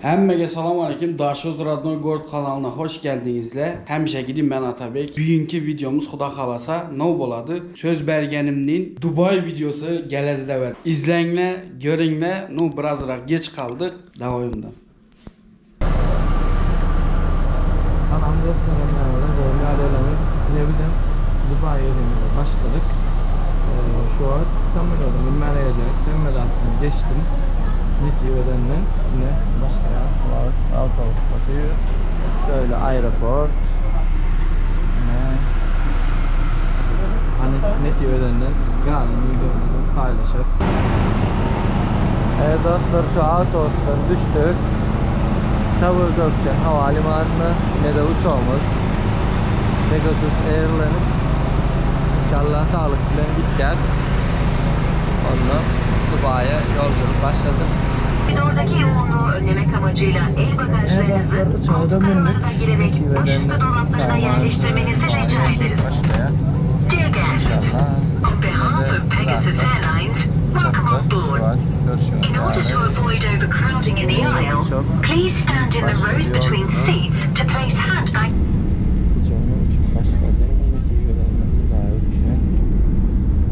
Hemmege salam aleyküm. Daşoguz Rodnoy Gorod kanalyna hoş geldinizle. Hemişe ben Atabek. Bugünkü videomuz Xuda xalasa ne boladı? Söz bergenimnin Dubai videosu geledi de İzlenle, görünle. No birazrak geç kaldık. Davayımdan. Salam dostlar, merhaba. Ne bileyim, Dubai'ye başladık. Şu an samolyoda binmäne geleceğiz. Hemmedatdan geçtim. Netibedenle yine başlayan şu an autobus batıyor. Böyle aeroport. Yine hani Netibedenle galan videomuzu paylaşıp. Evet dostlar şu autobustan düştük. Sabiha Gökçen Havalimanı'na yine de uçağımız. Pegasus Airlines. İnşallah sağlıklı gideceğiz. Ondan Dubai'ye yolculuk başladı. Koridordaki yoğunluğu önlemek amacıyla el bagajlarınızı Evet dostlar, uçağa da koltuk bindik. aralarına girerek başüstü dolaplarına yerleştirmenizi rica ederiz. Başlaya. Dear guests, İnşallah. on behalf of Pegasus Airlines, welcome Uçakta on board. şu an görüşüyoruz. In order to avoid overcrowding in the aisle, Uçak please stand in the rows between seats to place handbag Uçağına uçup başladı. Yine Netibe'den Dubai'ye uçuyor.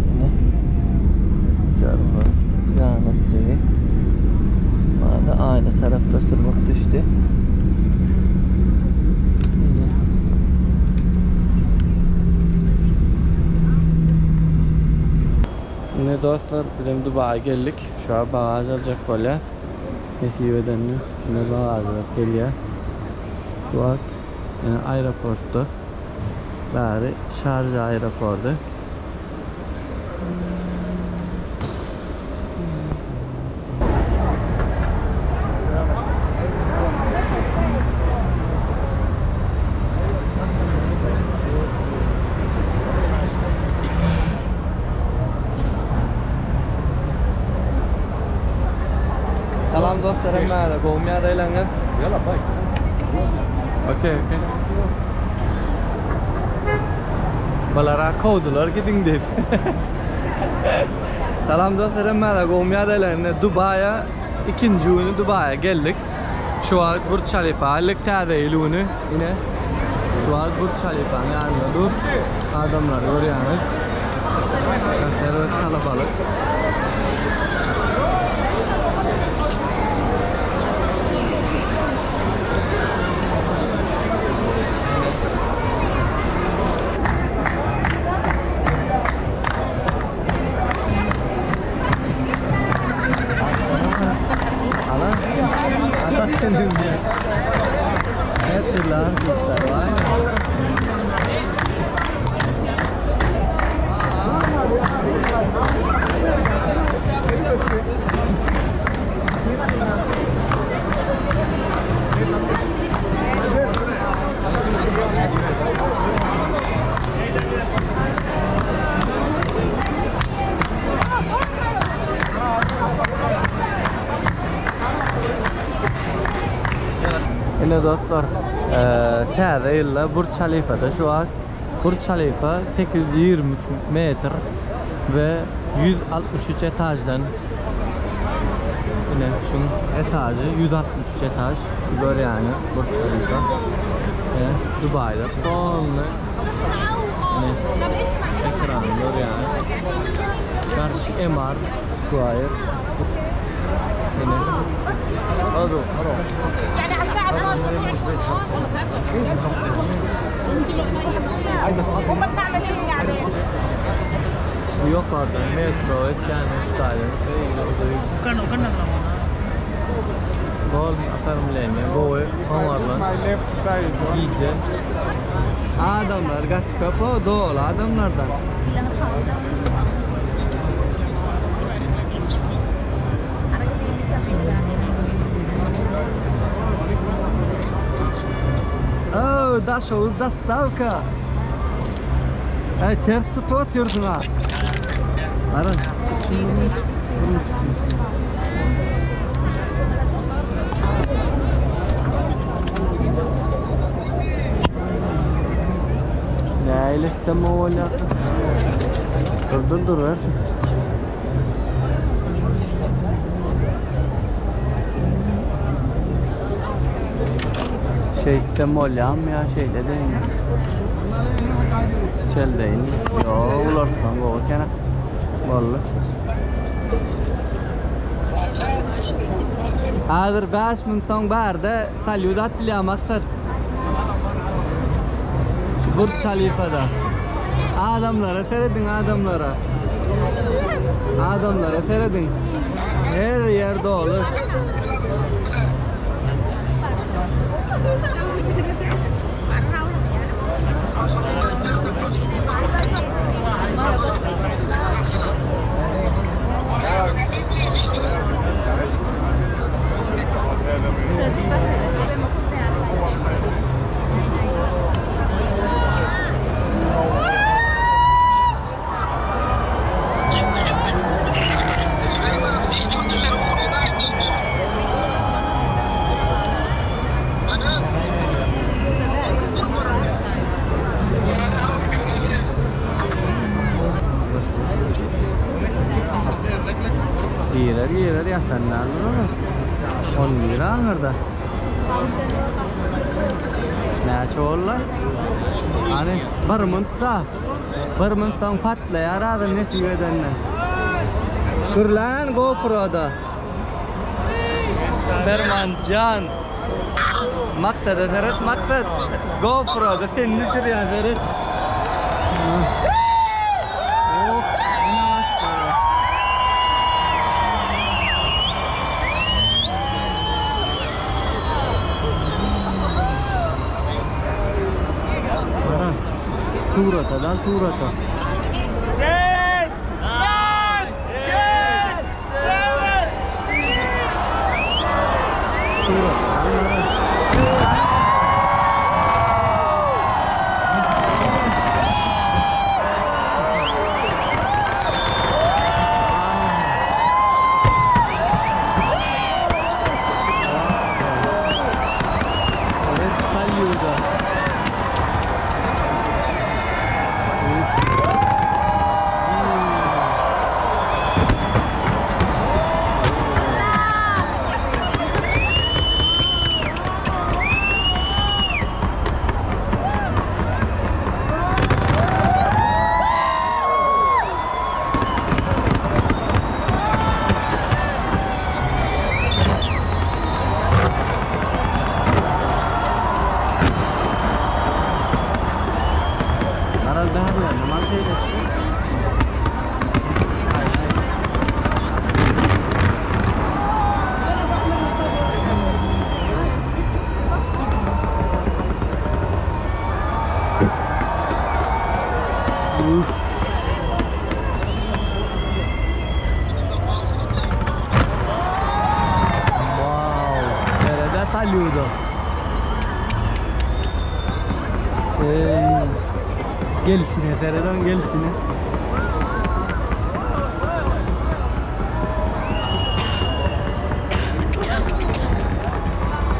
Yine uçağımın yanıtçıyı. Bana da aynı tarafta oturmak düştü. Yine. Yine dostlar bizim Dubai'ye geldik. Şu an bagaj alacak böyle. Netibe'den yine bagaj alıp geliyor. Şu an yani aeroportta. Bari Şarja aeroportu. Salam dostlarım merhaba. Goğum yadaylanız. Yalla bye. Okey okey. Balara kovdular gidin deyip. Salam dostlarım merhaba. Goğum yadaylanız. Dubai'ye ikinci günü Dubai'ye geldik. Şu an Burj Khalifa aldık täze ýyl günü yine. Şu an Burj Khalifa'nın yanında dur. Adamlar görüyorsunuz. Gösteri kalabalık. Ana, ana senin Her türlü artistler var. Yine dostlar, täze ýylda Burj Khalifa'da şu an Burj Khalifa 823 metr ve 163 etajdan yine şunun etajı 163 etaj. Gör yani Burj Khalifa. Yine Dubai'de tonlu yine ekran gör yani. Karşı Emaar Square. Yine يعني على الساعة 12 امال نعمل ايه يعني؟ Yukarıdan metro, yani style. Gol atarım Go'yu Omar'la. İyice. Adamlar kaç kapı dolu adamlardan. Oh, Daşoguz dostavka. Ay ters tutup atıyorsun ha. Aran. Ne ile olya. Dur dur dur ver. Şeýtsem bolýarmy ýa şeýle edeýinmi? Kiçeldeýin. Ýok, ulartsam gowy eken. Boldy. Häzir 5 minut soň bärde salýut atylýar maksat. Burç Halifada. Adamlara serediň adamlara. Adamlara serediň. Her ýer doly. Girer girer ýatanlar olar. On bir aňyrda. Näçe boldy? Hany bir minutda. Bir minut soň patlaýar azy nesip edende. Gürlän GoPro-da. Fermanjan. Maksada seret maksat. GoPro-da seni düşürýän seret. Oh, maşallah. Gara. Surata da surata. Surata. Evet, Salyuda. Aral bärler, nima şeýle? Uf. Wow, nerede salyudo? Ey, gelişine sereden gelişine.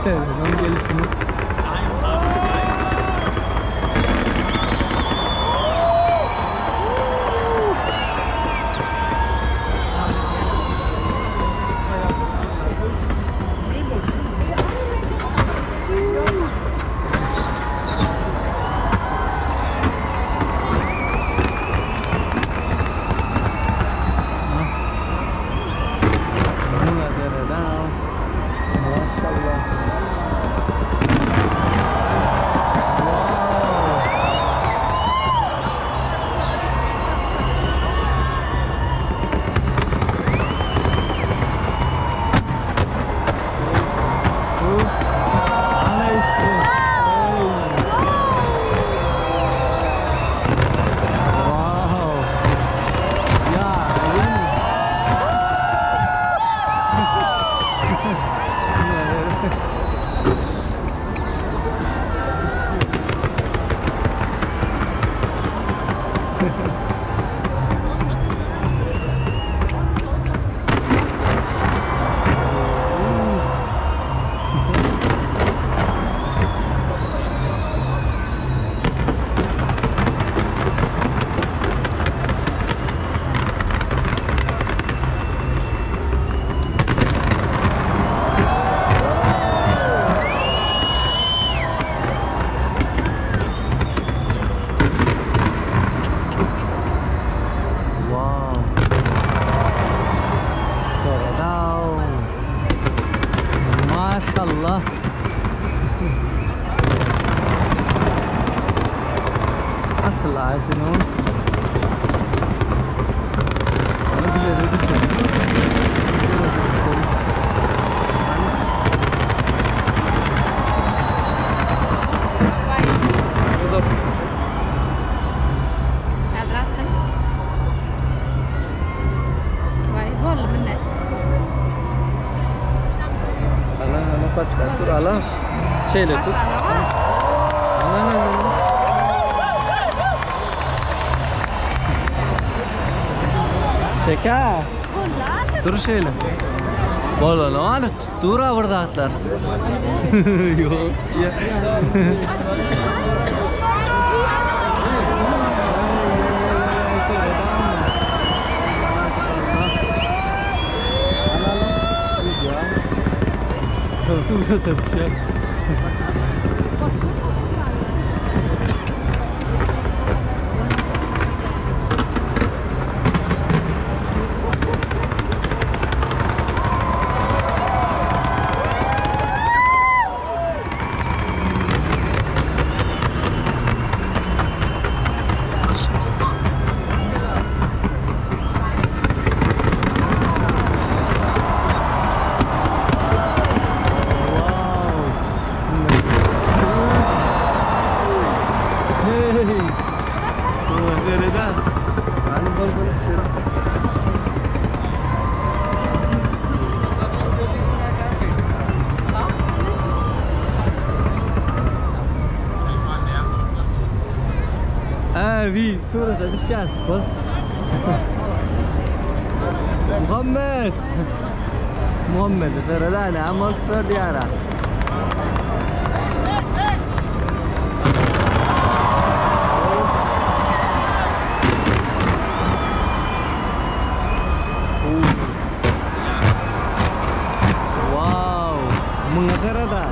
Sereden gelişine. Buna dereden. Maşallah. Wow. Uf. Ana üstü. Hey. Wow. Ya, öyle mi? Maşallah. Asyl şunu. Onu bile de düşelim. Patlar. Dur ala. Şeýle tut. Ala ala ala. Şeker. Dur şeýle. Bolany ala dur bir zatlar. Yok. Ya. Tartışıyor. Wow. Hey. Nerede? Hani bol bol düşelim. Abi, surata düşer. Bol. Muhammed. Muhammed, serada amal diyara. Wow, mga karada.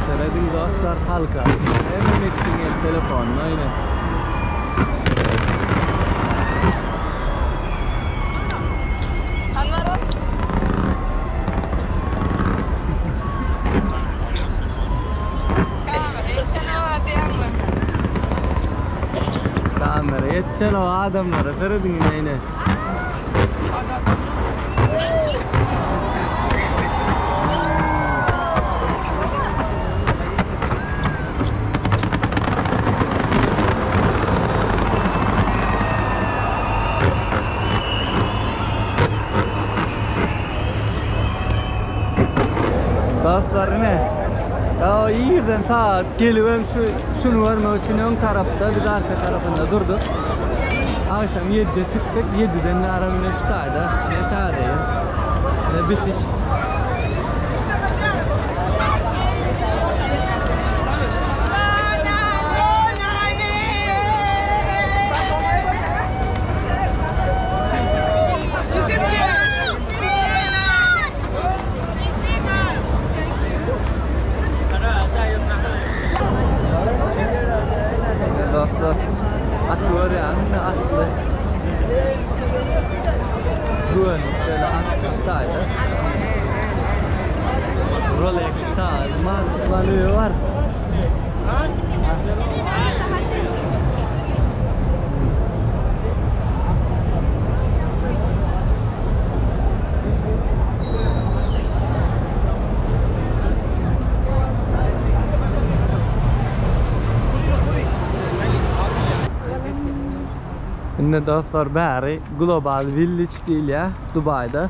Seredin dostlar halka. Hemen için el telefonla yine. Kamera yetişen o adamlara seredin yine yine. Dostlar ne? Ya yerden saat gelip şu şunu görmek için ön tarafta biz arka tarafında durduk. Akşam 7'de çıktık. 7'den aramine şu tayda. Ne tarihi? Ne bitiş. Dostlar at var ya atlı. Güven şöyle at şu tayda. Rolex saat, markaları var. Indi dostlar bäri Global Village diýilýär Dubayda.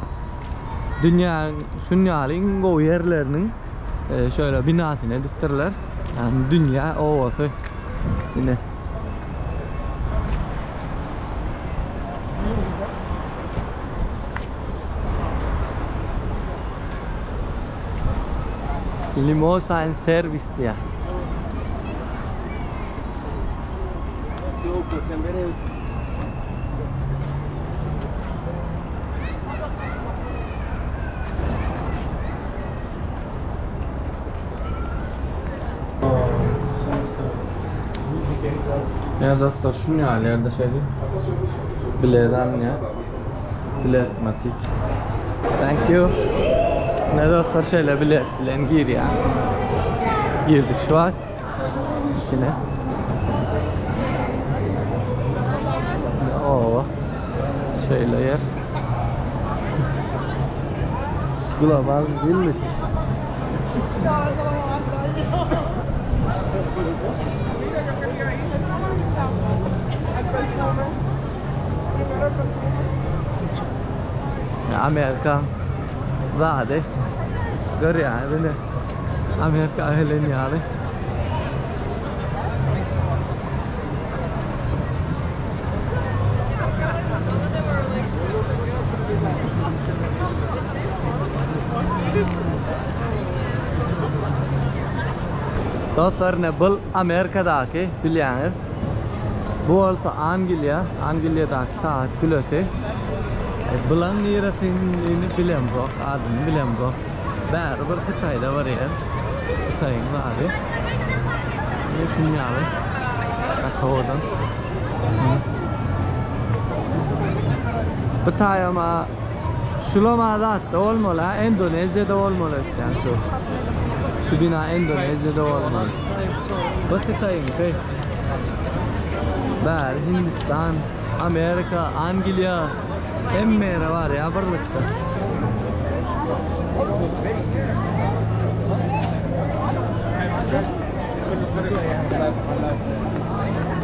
Dünya şunýalyň gowy ýerleriniň şöyle binasyny edipdirler. Yani dünya ovasy. Yine. Limousine servis diýär. Ýa dostlar şuny ýaly ýerde şeýle bilet alynýar. Biletmatik. Thank you. Ne dostlar şeýle bilet bilen girýär. Girdik şu wagt içine. Oba. Şeýle ýer. Global Village. Amerika zady görýäňiz indi Amerika gelen ýaly. Dostlar ine bul Amerikadaky bilýäňiz. Bu bolsa Angliýa, Angliýadaky sagat külesi. E, bulan niresini bilemzok, adyny bilemzok. Bäri bir Hytaýda bar ýer. Hytaýyň zady. Ine şunuň ýaly. Gaty owadan. Bu taýama şulama zatda bolmaly, ha, Endoneziýada bolmaly öýtýän şu. Şu bina Endoneziýada bolmaly. Bu Hytaýyňky. Bäri Hindistan, Amerika, Angliýa hemme ýere barýar birlikde.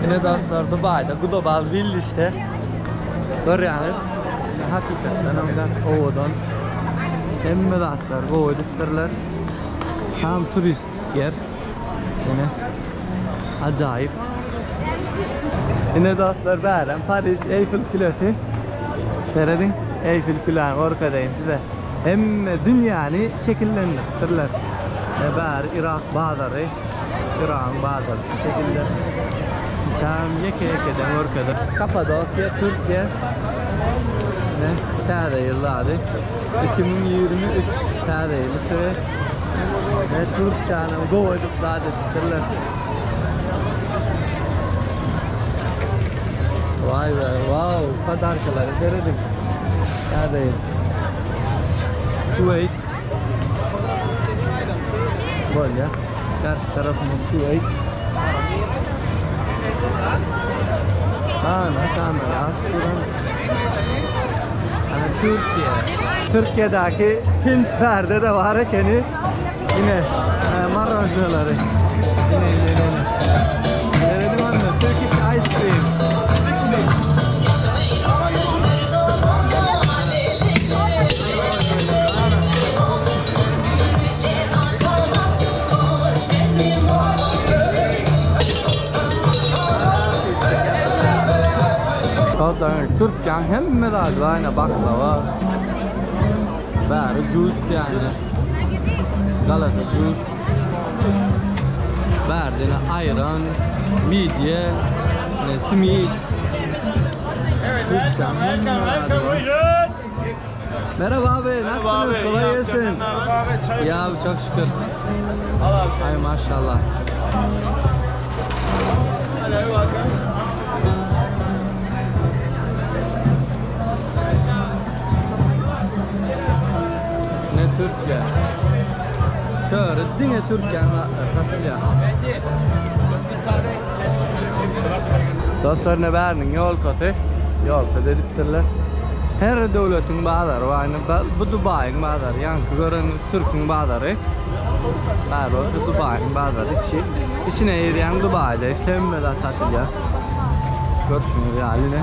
Ine dostlar Dubaýda Global Village-de görýäňiz. Hakykatdan hem gaty owadan. Hemme zatlar gowy edipdirler. Tam turist ýer. Ine ajaýyp. Ine dostlar bärem Pariž Eýfel kulesi. Serediň Eýfel kuläni görkezeýin size. Hemme dünýäni şekillendiripdirler. E bäri Irak bazary. Yragyň bazary şu şekilde. Tam ýeke ýekeden görkezip. Kapadokiýa, Türkiýe. Ne? Täze ýyl zady. 2023 täze ýyl şu. Ne Türkiýäni gowy edip zat edipdirler. Vay be, wow, podarkalara serediň. Täze ýyl. Kuwait. Bolýar. Garşy tarapymyz Kuweýt. Ana, kamera asyp duran. Ana Türkiýe. Türkiýedäki Hint perde de bar ekeni. Ine, e, marojnalary. Ine, ine, ine. ine. Nerede var mı? Turkish Ice Cream. Dostlar, Türkiýäň hemme zady bar, ine baklava. Bäri jus diýýän. Galata jus. Bärde ine aýran, midye, ine simit. Türkiýäň hemme zady bar. Merhaba abi, nasılsınız? Kolay gelsin. Ya abi çok şükür. Ay maşallah. Ne Türkiye. Şöyle diňe Türkiýäň satylýar. Dostlar ne bäriniň ýolkasy. Ýolka dedipdirler. Her döwletiň bazary bar. Indi bu Dubaýyň bazary. Ýaňky gören Türküň bazary. Bäri bolsa Dubaýyň bazary içi. Içine girýäň Dubaýda işte hemme zat satylýar. Görşüňiz ýaly ine.